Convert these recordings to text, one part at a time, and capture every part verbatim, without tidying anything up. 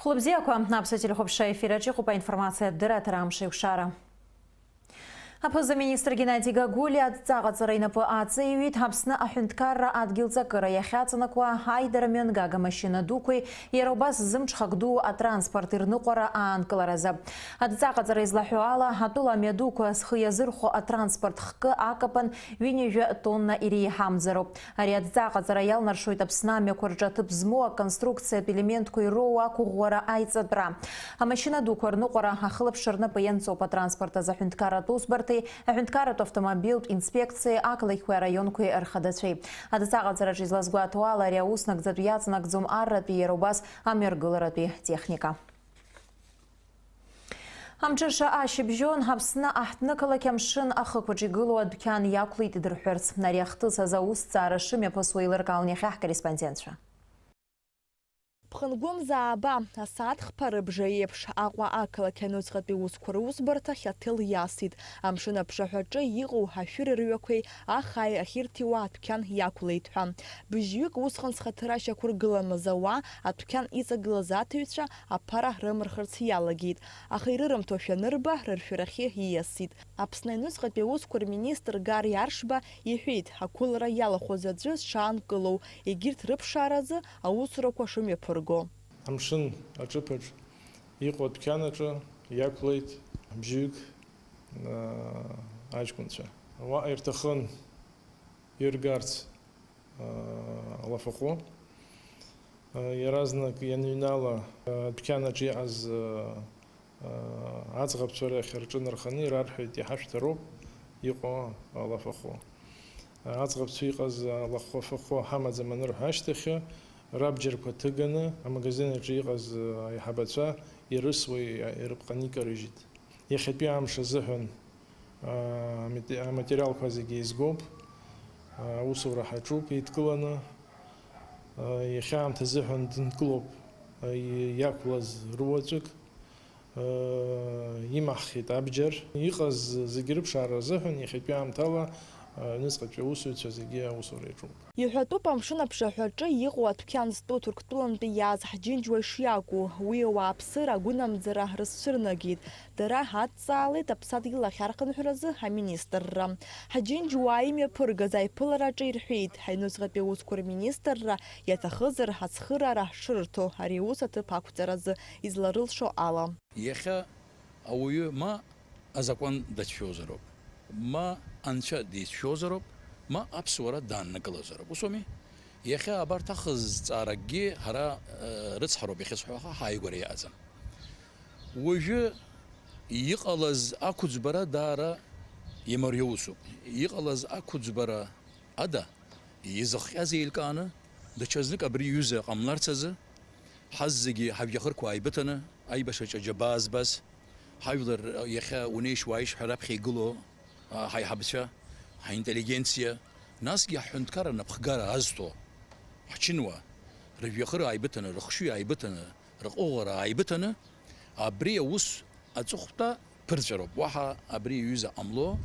Хәлыбзиақәа, Аԥсуа телехәаԥшра ефираҿ иҟоуп аинформациатә дырраҭара Амш еиқәшара. Аԥыза-министр Геннади Гагулиа адҵаҟаҵара инапы аҵаиҩит Аԥсны аҳәынҭқарра адгьылҵакыра иахьаҵанакуа аидара мҩангага машьына дуқәеи иара убас зымҽхак дуу атранспорт ирныҟәара аанкыларазы. Адҵаҟаҵара излаҳәо ала, атәыла амҩадуқәа зхы иазырхәо атранспорт хкы акапан ҩынҩажәа тонна иреиҳамзароуп. Ари адҵаҟаҵара иалнаршоит Аԥсны амҩақәа рҿы аҭыԥ змоу аконструкциатә елементқәа ироуа ақәыӷәӷәара аиҵатәра. Амашьына дуқәа рныҟәара ахылаԥшра рнапы ианҵоуп атранспорт азы аҳәынҭқарратә усбарҭеи аҳәынҭқарратә автомобильтә инспекциеи ақалақьқәеи араионқәеи рхадацәеи. Адҵаҟаҵараҿы излазгәаҭоу ала, ари аус нагӡатәы иаҵанакӡом арратәи, иара убас амҩаргыларатәи техника. Амҽыша ашьыбжьон Аԥсны аҳҭнықалақь амшын ахықәаҿ игылоу адәқьан иақәлеит идырҳәырц. Ари ахҭыс азы аусҭҵаара шымҩаԥысуа еилыркаауан иахьа ҳкорреспондентцәа. Ԥхынгәымза ааба, асааҭ хԥа рыбжа еиԥш, Аҟәа ақалақь аҩныҵҟатәи аусқәа русбарҭахь аҭел иасит. Амшын аԥшаҳәаҿы иҟоу ашәыр рҩақәеи ахаи ахьырҭиуа адәқьан иақәлеит ҳәа. Быжьҩык усҟан зхаҭара шьақәыргыламыз ауаа адәқьан иҵагылаз аҭаҩцәа аԥара рымырхырц иалагеит, аха ирырымҭошәа анырба, рыршәарахьы ииасит. Аԥсны аҩныҵҟатәи аусқәа рминистр Гари Аршба иҳәеит, ақәылара иалахәыз аӡәы зҽаанкылоу, егьырҭ рыԥшааразы аусурақәа шымҩаԥырго. Амшын аҿыԥаҿ иҟоу адәқьанаҿы иақәлеит бжьҩык, аа, аҷкәынцәа. Уаҟа ирҭахын иргарц алафахәы. Иаразнак ианҩнала, адәқьанаҿ иҟаз аӡӷабцәа рахь рҿынарханы ирарҳәеит, иҳашәҭароуп иҟоу алафахәы. Аӡӷабцәа иҟаз алафахәы ҳамаӡам анырҳәа ашьҭахь, рабџьарқәа ҭыганы, амагазин аҿы иҟаз аиҳабацәа ирысуа, ирыпҟаны икарыжьит. Иахьатәи амш азыҳәан, аа, амате-, аматериалқәа зегьы еизгоуп, аа, аусура ҳаҿуп еидкыланы, аа, иахьа аамҭа азыҳәан дынкылоуп, аа, и-, иақәлаз руаӡәык, аа, имаҳхит абџьар. Иҟаз зегьы рыԥшаара азыҳәан иахьатәи аамҭала, аа, аҩныҵҟатәи аусзуҩцәа зегьы аусура иаҿуп. Иҳәатәуп амшын аԥшаҳәаҿы иҟоу адәқьан зтәу Ҭырқәтәылантәи иааз ҳџьынџьуа ишиакәу, уи ауааԥсыра агәынамӡара рызцәырнагеит. Дара адҵаалеит аԥсадгьыл ахьархынҳәразы аминистрра. Ҳџьынџьуаа имҩаԥыргаз аиԥылараҿы ирҳәеит, ҳаҩнуҵҟатәи аусқәа рминистрра иаҭахызар ацхыраара шырҭо ари аус аҭыԥ ақәҵаразы изларылшо ала. Иахьа ауаҩы ма азакәан дацәшәозароуп, ма анцәа дицәшәозароуп, ма аԥсуара дааннакылозароуп. Ус ауми? Иахьа абарҭ ахызҵааракгьы ҳара, э, рыцҳароуп иахьысҳәо, аха ҳааигәара иҟаӡам. Уажәы иҟалаз ақәыӡбара даара имариоусуп. Иҟалаз ақәыӡбара ада изыхҟьаз еилкааны, даҽазнык абри иҩыза ҟамларц азы, ҳаззегьы ҳажәҩахырқәа ааибыҭаны, аибашьраҿы аџьабаа збаз, ҳажәлар иахьа унеишь уааишь ҳәа раԥхьа игылоу, а, ҳаиҳабцәа, ҳинтеллигенциа, насгьы ҳҳәынҭқарра напхгара азҭо, ҳчынуаа, рыжәҩахыр ааибыҭаны, рыхшыҩ ааибыҭаны, рыҟәыӷара ааибыҭаны, абри аус аҵыхәтәа ԥырҵәароуп. Уаҳа абри аҩыза ҟамло,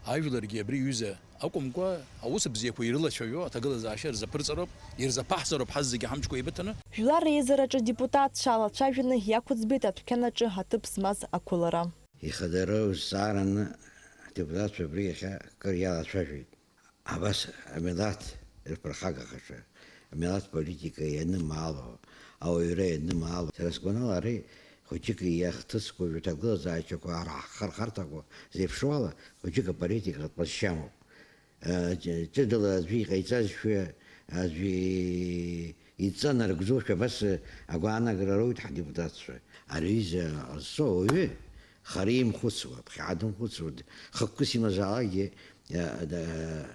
ажәларгьы абри аҩыза акәымкәа, аус бзиақәа ирылацәажәо, аҭагылазаашьа рзаԥырҵароуп, ирзаԥаҳҵароуп ҳаззегьы ҳамчқәа еибыҭаны. Жәлар реизараҿы адепутатцәа алацәажәаны иақәӡбеит адәқьанаҿы аҭыԥ змаз ақәылара. Ихадара узҵаараны ҳдепутатцәа абри иахьа кыр иалацәажәеит. Абас амилаҭ рԥырхагахаҿы, амилаҭ политика ианымаало, ауаҩра ианымаало, сара сгәанала, ари хәыҷык иахҭысқәоу, иҭагылазаашьақәа, ара ҳхырхарҭақәа зеиԥшроу ала, хәыҷык аполитикатә ҟазшьа амоуп. Ҷ-, ҷыдала аӡәы иҟаиҵазшәа, аӡәы иҵанаргӡошәа абас агәаанагара роуит ҳдепутатцәа. Ари аҩыза ҟазҵо ауаҩы хара имхәыцуа, ԥхьаҟа дымхәыцуа, хықәкыс имазаалакгьы, а, да-,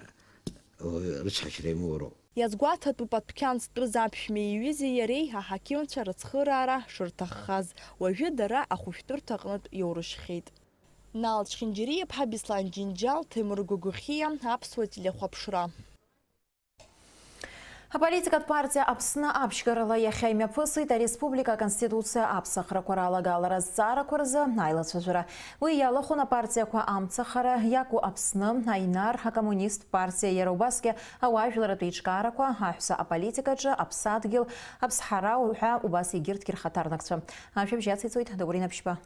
рыцҳашьара имоуроуп. Иазгәаҭатәуп адәқьан зтәыз аԥшәмеи иҩызеи иареи аҳақьымцәа рыцхыраара шырҭаххаз, уажәы дара ахәышәтәырҭа аҟнытә иоурышьхьеит. Нал Чхинџьариа-иԥҳа, Беслан Џьынџьал, Ҭемыр Гогохиа, Аԥсуа телехәаԥшра. Аполитикатә партиа Аԥсны аԥшьгарала иахьа имҩаԥысит ареспублика Аконституциа аԥсахрақәа ралагалара азҵаарақәа рзы аилацәажәара. Уи иалахәын апартиақәа амцахара, Иаку Аԥсны, Аинар, акоммунист партиа, иара убасгьы ауаажәларратә еиҿкаарақәа, аҳәса аполитикаҿы, Аԥсадгьыл, Аԥсҳара уҳәа убас егьырҭгьы рхаҭарнакцәа. Ажәабжь ациҵоит Даурен Аԥшьба.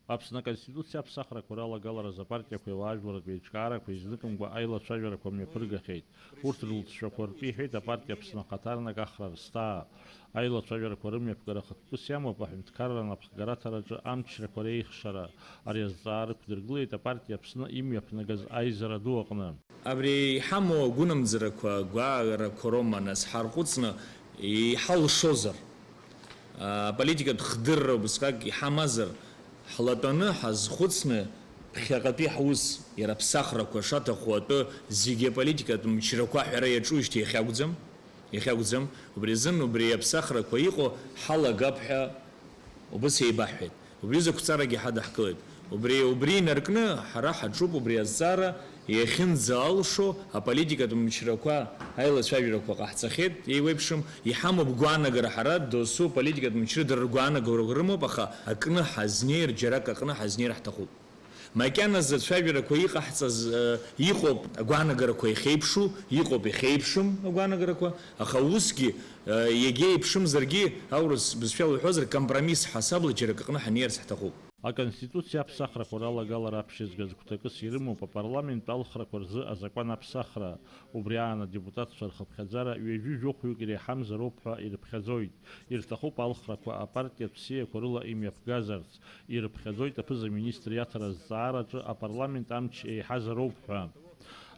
Аԥсны Аконституциа аԥсахрақәа ралагаларазы апартиақәеи ауаажәларратә еиҿкаарақәеи зныкымкәа аилацәажәарақәа мҩаԥыргахьеит. Урҭ рылҵшәақәа ртәы иҳәеит апартиа Аԥсны ахаҭарнак Ахра Рсҭаа. Аилацәажәарақәа рымҩаԥгара хықәкыс иамоуп аҳәынҭқарра анапхгараҭараҿы амчрақәа реихшара. Ари азҵаара ықәдыргылеит апартиа Аԥсны имҩаԥнагаз аизара ду аҟны. Абри иҳамоу агәынамӡарақәа, агәаагарақәа роума, нас, ҳарҟәыҵны иҳалшозар? Аполитикатә хдырра убысҟак иҳамазар, ҳлатәаны ҳазхәыцны, ԥхьаҟатәи ҳус, иара аԥсахрақәа шаҭаху атәы, зегьы аполитикатә мчрақәа аҳәара иаҿуижьҭеи иахьакәӡам, иахьакәӡам, убри азын убри аԥсахрақәа иҟоу ҳалагап ҳәа убыс еибаҳҳәеит. Убри зықәҵарагьы ҳадаҳкылеит. Убри, убри инаркны ҳара ҳаҿуп убри азҵаара иахьынӡалшо аполитикатә мчрақәа, аилацәажәарақәа ҟаҳҵахьеит, еиуеиԥшым, иҳамоуп гәаанагара ҳара досу аполитикатә мчра дара ргәаанагарақәа рымоуп, аха акны ҳазнеир, џьарак аҟны ҳазнеир ҳҭахуп. Макьаназы ацәажәарақәа иҟаҳҵаз, э, иҟоуп агәаанагарақәа иахьеиԥшу, иҟоуп иахьеиԥшым агәаанагарақәа, аха усгьы, э, иагьа еиԥшымзаргьы, аурыс бызшәала уҳәозар, компромисс ҳасабла џьарак аҟны ҳанеирц ҳҭахуп. Аконституциа аԥсахрақәа ралагалара аԥшьызгаз гәҭакыс ирымоуп апарламент алхрақәа рзы азакәан аԥсахра. Убри аан адепутатцәа рхыԥхьаӡара ҩажәи жәохәҩык иреиҳамзароуп ҳәа ирыԥхьаӡоит. Ирҭахуп алхрақәа апартиатә сиақәа рыла имҩаԥгазарц. Ирыԥхьаӡоит аԥыза-министр иаҭара азҵаараҿы апарламент амч еиҳазароуп ҳәа.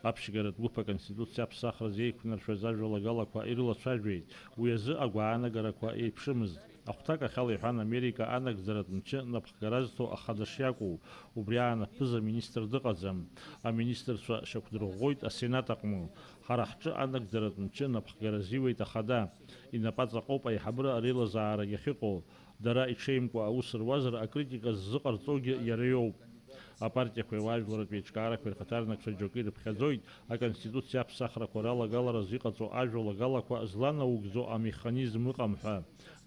Аԥшьгаратә гәыԥ Аконституциа аԥсахра зеиқәнаршәаз ажәалагалақәа ирылацәажәеит, уи азы агәаанагарақәа еиԥшымызт. Ахәҭак ахьала иҳәан, Америка анагӡаратә мчы напхгара зҭо ахада шиакәу, убри аан аԥыза-министр дыҟаӡам. Аминистрцәа шьақәдырӷәӷәоит асенат аҟны. Ҳара ҳҿы анагӡаратә мчы напхгара азиуеит ахада. Инапаҵаҟоуп аиҳабыра реилазаара иахьыҟоу. Дара иҽеимкәа аус руазар, акритика ззыҟарҵогьы иара иоуп. Апартиақәеи ауаажәларратә еиҿкаарақәеи рхаҭарнакцәа џьоукы ирыԥхьаӡоит, Аконституциа аԥсахрақәа ралагаларазы иҟаҵоу ажәалагалақәа зланаугӡо амеханизм ыҟам ҳәа.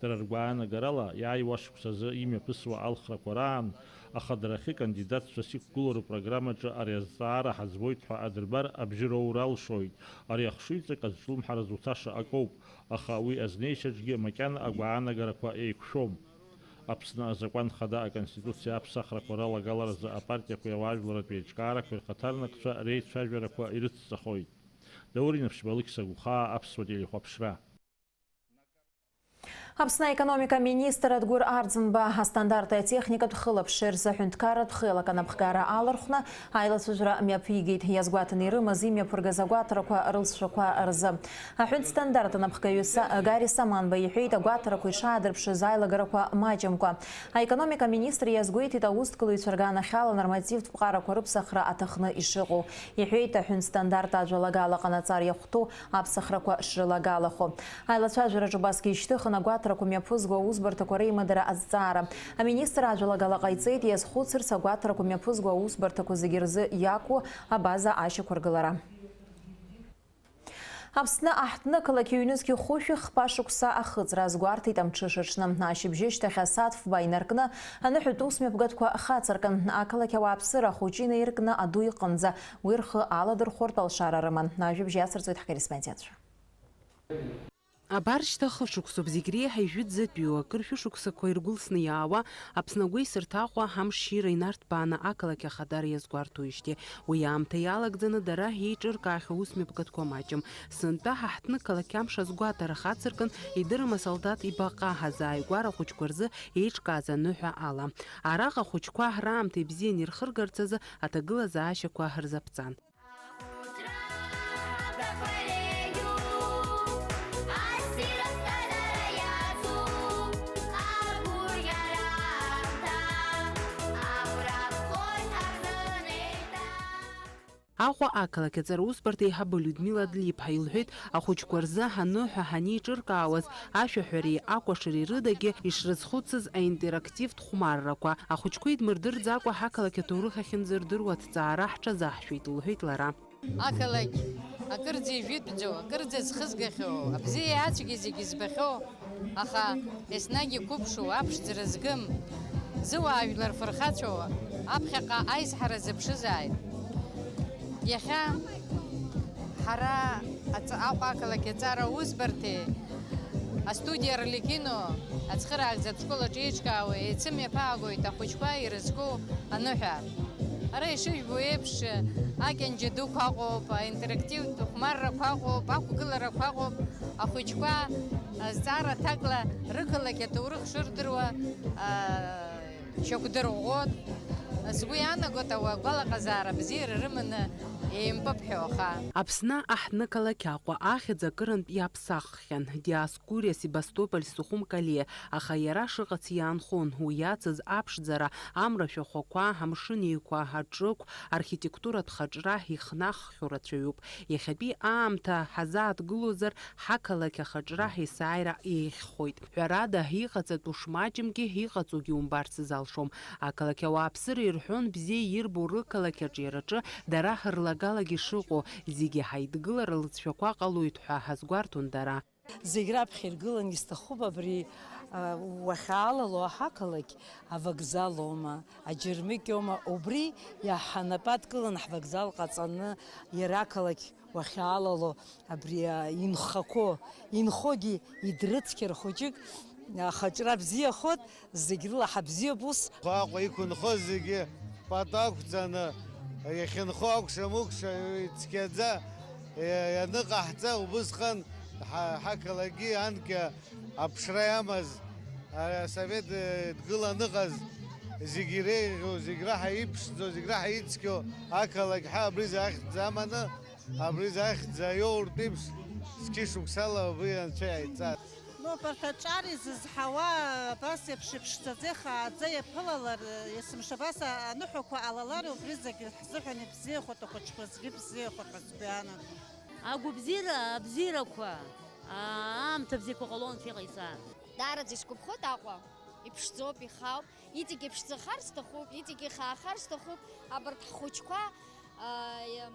Дара ргәаанагарала, иааиуа ашықәс азы имҩаԥысуа алхрақәа раан, ахадарахьы кандидатцәас иқәгылоу рпрограммаҿы ари азҵаара ҳаӡбоит ҳәа адырбар абжьы роур алшоит. Ари ахшыҩҵак азҿлымҳара зуҭаша акоуп, аха уи азнеишьаҿгьы макьана агәаанагарақәа еиқәшәом. Аԥсны азакәан хада Аконституциа аԥсахрақәа ралагаларазы апартиақәеи ауаажәларратә еиҿкаарақәеи рхаҭарнакцәа реицәажәарақәа ирыцҵахоит. Даур Инаԥшьба, Алықьса Гәхаа, Аԥсуа телехәаԥшра. Аԥсны аекономика аминистр Адгәыр Арӡынба астандарти атехникатә хылаԥшреи рзы аҳәынҭқарратә хеилак анапхгара алархәны аилацәажәара мҩаԥигеит, иазгәаҭаны ирымаз имҩаԥыргаз агәаҭарақәа рылҵшәақәа рзы. Аҳәынҭ стандарт анапхгаҩы Са-, Гари Саманба иҳәеит, агәаҭарақәа ишаадырԥшыз аилагарақәа маҷымкәа. Аекономика аминистр иазгәеиҭеит, аусҭгылаҩцәа рганахьала анормативтә ԥҟарақәа рыԥсахра аҭахны ишыҟоу. Иҳәеит, аҳәынҭ стандарт ажәалагала ҟанаҵар иахәҭоу аԥсахрақәа шрылагалахо. Аилацәажәараҿы убасгьы ишьҭыхын агәаҭарақәа мҩаԥызго аусбарҭақәа реимадара азҵаара. Аминистр ажәалагала ҟаиҵеит, иазхәыцырц агәаҭарақәа мҩаԥызго аусбарҭақәа зегьы рзы иақәу абаза ашьақәыргылара. Аԥсны аҳҭны ақалақь ҩнызқь хәышәи хԥа шықәса ахыҵра азгәарҭеит амҽыша аҽны. Ашьыбжьышьҭахь асааҭ фба инаркны аныҳәатә усмҩаԥгатәқәа хацыркын. Ақалақь ауааԥсыра ахәыҷы инаиркны аду иҟынӡа уи рхы аладырхәыртә алшара рыман. Ажәабжь иацырҵоит ҳкорреспондентцәа. Абар шьҭа хышықәсоуп зегь реиҳа ижәытәӡатәиу, акыр шәышықәсақәа иргәылсны иаауа Аԥсны агәеисырҭаҟәа амшира инарҭбааны ақалақь ахадара иазгәарҭоижьҭеи. Уи аамҭа иалагӡаны дара еиҿыркаахьоу усмҩаԥгатәқәа маҷым. Сынтәа ҳаҳҭны қалақь амш азгәаҭара хацыркын, идырым асолдаҭ ибаҟа ҳазааигәара ахәыҷқәа рзы еиҿкааз аныҳәа ала. Араҟа ахәыҷқәа раамҭа ибзианы ирхыргарц азы аҭагылазаашьақәа рзаԥҵан. Аҟәа ақалақь аҵара усбарҭа аиҳабы Людмила Длиԥҳа илҳәеит, ахәыҷқәа рзы ҳаныҳәа ҳанеиҿыркаауаз, ашәаҳәареи акәашареи рыдагьы ишрызхәыцыз аинтерактивтә хәмаррақәа. Ахәыҷқәа идмырдырӡакәа ҳақалақь аҭоурых ахьынӡардыруа аҭҵаара ҳҽазаҳшәеит, лҳәеит лара. Ақалақь акырӡа ижәытәӡоу, акырӡа зхызгахьоу, абзиеи ацәгьеи зегьы збахьоу, аха еснагь иқәыԥшу, аԥшӡара згым, зыуаажәлар фырхацәоу аԥхьаҟа аизҳара зыԥшызааит. Иахьа ҳара аҵ-, Аҟәа ақалақь аҵара аусбарҭеи астудиа Арлекино ацхыраагӡатә школ аҿы еиҿкаауа еицымҩаԥаагоит ахәыҷқәа ирызку аныҳәа. Ара ишыжәбо еиԥш, акьанџьа дуқәа ыҟоуп, аинтерактивтә хәмаррақәа ыҟоуп, ақәгыларақәа ыҟоуп, ахәыҷқәа, а, зҵаара аҭакла рықалақь аҭоурых шырдыруа, а, шьақәдырӷәӷәон. Сгәы иаанагоит, ауаа гәалаҟазаара бзиара рыманы еимпыԥҳәо аха. Аԥсны аҳҭнықалақь Аҟәа ахьӡ акырынтә иаԥсаххьан, Диоскуриа, Себастополь, Сухум-Кале, аха иара шыҟац иаанхон, уи иацыз аԥшӡара, амра ашәахәақәа, амшын еиқәа, аҿықә, архитектуратә хаҿра ихнаххьоу рацәаҩуп. Иахьатәи аамҭа ҳазааҭгылозар, ҳақалақь ахаҿра есааира еиӷьхоит. Ҳәарада, иҟаҵатәу шмаҷымкгьы иҟаҵогьы умбарц залшом. Ақалақь ауааԥсыра ирҳәон бзиа ирбо рықалақь аҿиараҿы дара рлагалагьы шыҟоу, зегьы ҳаидгылара лҵшәақәа ҟалоит ҳәа ҳазгәарҭон дара. Зегь раԥхьа иргылан исҭахуп абри, а, уахьаалало аҳақалақь авокзал аума, аџьармыкьа аума, убри иаҳанапы адкыланы ҳвокзал ҟаҵаны иара ақалақь уахьаалало абри, а, инхақәоу, инхогьы идрыцқьар хәыҷык, ахаҿра бзиахоит, зегь рыла ҳабзиоуп ус. Аҟәа иқәынхоз зегьы пату ақәҵаны, иахьынхо акәша-мыкәша ицқьаӡа, е, ианыҟаҳҵа, убысҟан ҳа-, ҳақалақьгьы анкьа аԥшра иамаз, а, асовет, е, дгылан ыҟаз, зегь иреиӷьу, зегь раҳа иԥшӡоу, зегь раҳа ицқьоу ақалақь ҳәа абри захьӡ аманы, абри захьӡ аиоуртә еиԥш, зқьышықәсала уи анцәа иааиҵаз. Ну, абарҭ аҿар изызҳауа, абас еиԥш иԥшӡаӡа ихааӡа иаԥылалар, есымша абас аныҳәақәа ҟалалар, убри зегь ҳзыҳәан ибзиахоит, ахәыҷқәа зегьы бзиахоит ҳәа сгәы иаанагоит. Агәабзиара, абзиарақәа, аамҭа бзиақәа ҟалон анцәа иҟаиҵа. Даараӡа исгәаԥхоит Аҟәа, иԥшӡоуп, ихаауп, иҵегь иԥшӡахар сҭахуп, иҵегь ихаахар сҭахуп, абарҭ ҳхәыҷқәа, а, иам,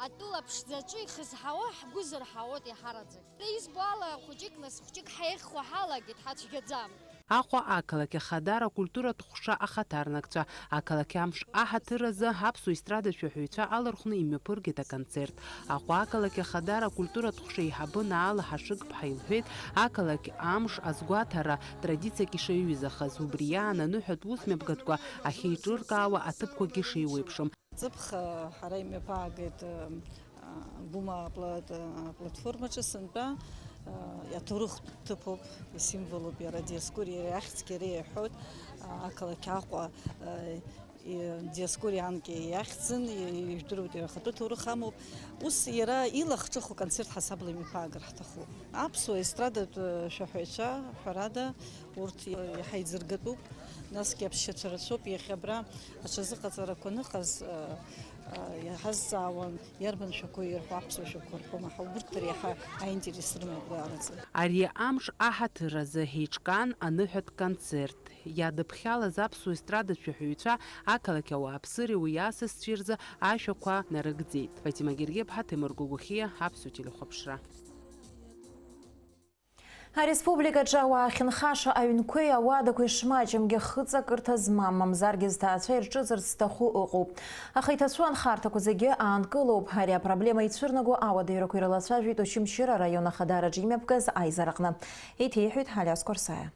атәыла ԥшӡаҿы ихызҳауа ҳгәы зырҳауоит иаҳараӡак. Избо ала, хәыҷык нас хәыҷык ҳаиӷьхо ҳалагеит, ҳацәгьаӡам. Аҟәа ақалақь ахадара акультуратә ҟәша ахаҭарнакцәа, ақалақь амш аҳаҭыр азы аԥсуа естрадатә шәаҳәаҩцәа алархәны имҩаԥыргеит аконцерт. Аҟәа ақалақь ахадара акультуратә ҟәша еиҳабы Наала Ҳашыг-ԥҳа илҳәеит, ақалақь амш азгәаҭара традициак ишаҩызахаз, убри иаан аныҳәатә усмҩаԥгатәқәа ахьеиҿыркаауа аҭыԥқәагьы шеиуеиԥшым. Ҵыԥх, ҳара имҩаԥаагеит, а, Гәыма апла-, аплатформаҿы сынтәа, а, аҭоурыхтә ҭыԥоуп, исимволуп иара, Диоскуриа иара иахьӡгьы иара иаҳәоит, а, ақалақь Аҟәа, а, и-, Диоскуриа анкьа иахьӡын, и-, ижәдыруеит, иара ахатәы ҭоурых амоуп. Ус иара илахҿыху концерт ҳасабла имҩаԥаагар ҳҭахуп. Аԥсуа естрадатә, а, шәаҳәаҩцәа, ҳәарада, урҭ иаҳа иӡыргатәуп, насгьы аԥсшьацәа рацәоуп. Иахьа абра аҽазыҟаҵарақәа аныҟаз, а, а, иаҳазҵаауан, иарбан шәақәоу ирҳәо, аԥсуа шәақәа рҳәома ҳәа, убырҭ реиҳа аинтерес рымоуп уи аҟаҵара. Ари амш аҳаҭыр азы еиҿкаан аныҳәатә концерт. Иадыԥхьалаз аԥсуа естрадатә шәаҳәаҩцәа ақалақь ауааԥсыреи уи асасцәеи рзы ашәақәа нарыгӡеит. Фатима Гергиаԥҳа, Ҭемыр Гогохиа, Аԥсуа телехәаԥшра. Ареспубликаҿы ауаа ахьынхаша аҩнқәеи ауадақәеи шмаҷымгьы хыҵакырҭа змам, мамзаргьы зҭаацәа ирҿыҵырц зҭаху ыҟоуп. Аха иҭацәу анхарҭақәа зегьы аанкылоуп. Ари апроблема ицәырнаго ауадаҩрақәа ирылацәажәеит Очамчыра араион ахадараҿы имҩаԥгаз аизараҟны. Еиҭеиҳәеит Алиас Қәарсаиа.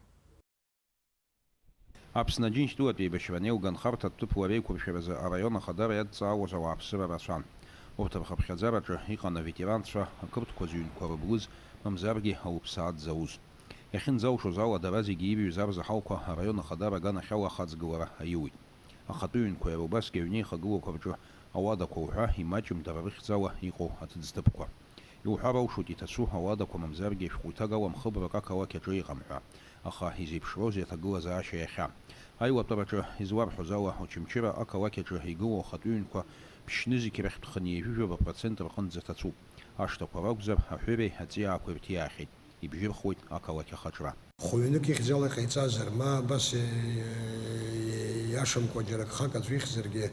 Аԥсны Аџьынџьтәылатәи еибашьра анеилга анхарҭатә ҭыԥ реиқәыршәаразы араион ахадара иадҵаауаз ауааԥсыра рацәан. Урҭ рхыԥхьаӡараҿы иҟан аветеранцәа, ақырҭқәа зыҩнқәа рыблыз, мамзаргьы ауаҩԥсаатә зауз. Иахьынӡалшоз ала, дара зегьы ирҩыз арзаҳалқәа араион ахадара аганахьала ахаҵгылара аиуит. Ахатәы ҩнқәа иара убасгьы аҩнеихагылақәа рҿы ауадақәа уҳәа имаҷым дара рыхьӡала иҟоу аҭыӡҭыԥқәа. Иуҳәар алшоит иҭацәу ауадақәа мамзаргьы шәҟәы иҭагала мхыбрак ақалақь аҿы иҟам ҳәа, аха изеиԥшроузеи аҭагылазаашьа иахьа? Аилатәараҿы, изларҳәоз ала, Очамчыра ақалақь аҿы игылоу ахатәы ҩнқәа ԥшьнызқь рахьтә хынҩажәижәаба процент рҟынӡа ҭацәуп. Ашҭақәа ракәзар, аҳәыреи аҵиаақәеи рҭиаахьеит. ибжьырхуеит ақалақь ахаҿра. Хәҩнык ихьӡала иҟаиҵазар, ма абас, е, е, иашамкәа џьара гхак аӡә ихьзаргьы,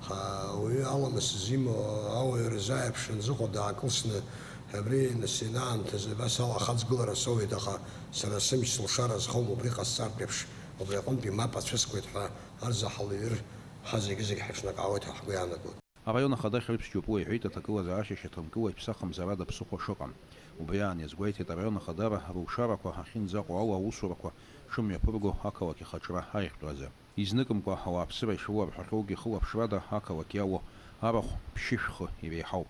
ҳа, ауаҩы аламыс зимоу ауаҩы рзааиԥш анзыҟоу даакылсны, абри нас инаамҭазы абас ала ахаҵгылара соуеит, аха сара сымч сылшара зхом, убри ҟасҵартә еиԥш, убри аҟынтәи мап ацәыскуеит ҳәа арзаҳал иҩыр, ҳа зегьы-зегь ҳаҽнакаауеит ҳәа ҳгәы иаанагоит. Араион ахада Хьрыԥс Џьопуа иҳәеит аҭагылазаашьа шьаҭанкыло иԥсахымзарада ԥсыхәа шыҟам. Убри аан иазгәеиҭеит араион ахадара рылшарақәа ахьынӡаҟоу ала аусурақәа шымҩаԥырго ақалақь ахаҿра аиӷьтәразы. Изныкымкәа ауааԥсыра ишрыларҳәахьоугьы хылаԥшрада ақалақь иалоу арахә ԥшьышә хы иреиҳауп.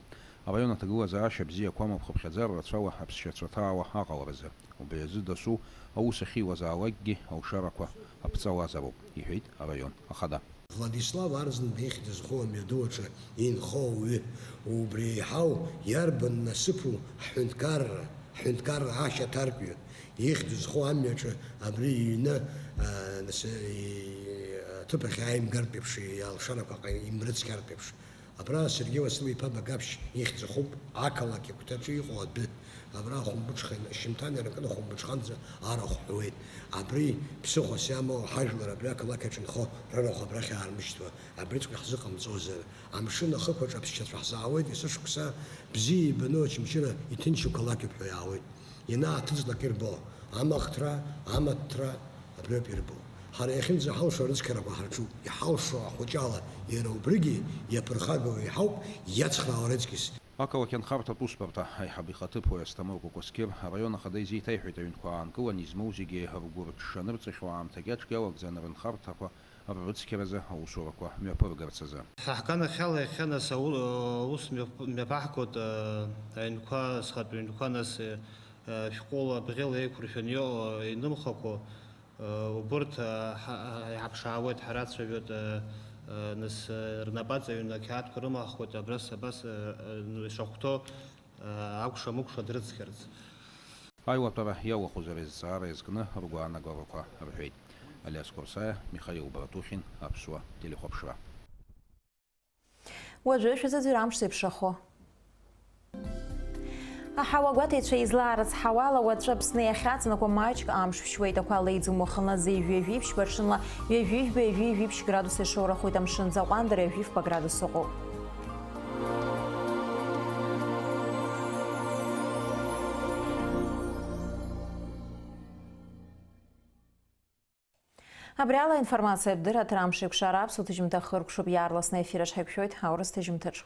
Араион аҭагылазаашьа бзиақәа амоуп хыԥхьаӡара рацәала аԥсшьацәа ҭаауа аҟаларазы. Убри азы дасу аус ахьиуазаалакгьы алшарақәа аԥҵалазароуп, иҳәеит араион ахада. Владислав Арӡынба ихьӡ зху амҩаду аҿы инхо ауаҩы, убри еиҳау иарбан насыԥу ҳҳәынҭқарра, ҳҳәынҭқарра ашьаҭаркҩы, ихьӡ зху амҩаҿы абри иҩны, а, нас, и-, аҭыԥ ахь иааимгартә еиԥш, иалшарақәа ҟа-, имрыцқьартә еиԥш. Абра Сергеи Уасил-иԥа Багаԥшь ихьӡ ахуп, ақалақь агәҭаҿы иҟоу адәы. Абра ахәымбыҽха ин-, шьымҭан ианакны ахәымбыҽханӡа арахә ҳәуеит. Абри ԥсыхәас иамоу ҳажәлар абри ақалақь аҿы инхо рырахә абрахь аармышьҭуа, абриҵәҟьа ҳзыҟамҵозар. Амшын ахықәаҿ аԥсшьацәа ҳзаауеит, есышықәса бзиа ибаны Очамчыра иҭынчу қалақьуп ҳәа иаауеит. Ианааҭыҵлак ирбо, амахҭра, амаҭәҭра, абриоуп ирбо. Ҳара иахьынӡаҳалшо арыцқьарақәа ҳарҿуп, иҳалшо ахәыҷала, иара убригьы иаԥырхагоу иҳауп, иацхраауа раҵкьыс. Ақалақь анхарҭатә усбарҭа аиҳабы ихаҭыԥуаҩ Асҭамыр Кәакәасқьыр араион ахада изеиҭеиҳәеит, аҩнқәа аанкыланы измоу зегьы ргәы рыҽшанырҵахьоу аамҭагьы аҿгьалагӡаны рынхарҭақәа ррыцқьаразы аусурақәа мҩаԥыргарц азы. Ҳа ҳганахьала иахьа нас ау-, аус мҩаԥ-, мҩаԥаҳгоит, э, аҩнқәа, зхатә ҩнқәа нас, э, шәҟәыла, бӷьыла еиқәыршәаны иҟоу, инымхақәоу, э, убырҭ, э, ҳа-, ҳа-, иҳаԥшаауеит, ҳарацәажәоит, э, э, нас, э, рнапаҵаҩны ақьаадқәа рымаҳхуеит, абрас, абас, э, э, ишахәҭоу, э, акәша-мыкәша дрыцқьарц. Аилатәара иалахәызар, азҵаара иазкны ргәаанагарақәа рҳәеит. Алиас Қәарсаиа, Михаил Братухин, Аԥсуа телехәаԥшра. Уажәы шәзыӡырҩ амш зеиԥшрахо. Аҳауа гәаҭеицәа излаарыцҳауа ала, уаҵәы Аԥсны иахьаҵанакуа маҷк амш шәшьуеит. Ақәа леиӡом уахынла зеижә ҩажәи ԥшьба, ҽынла ҩажәи жәба, ҩажәи жәиԥшь градус ишоурахоит, амшын аӡы аҟәандара ҩажәи фба градус ыҟоуп. Абри ала аинформациатә дырраҭара амш еиқәшара аԥсуа ҭыжьымҭа хыркәшоуп, иаарласны аефир аҿы ҳаиқәшәоит аурыс ҭыжьымҭаҿ.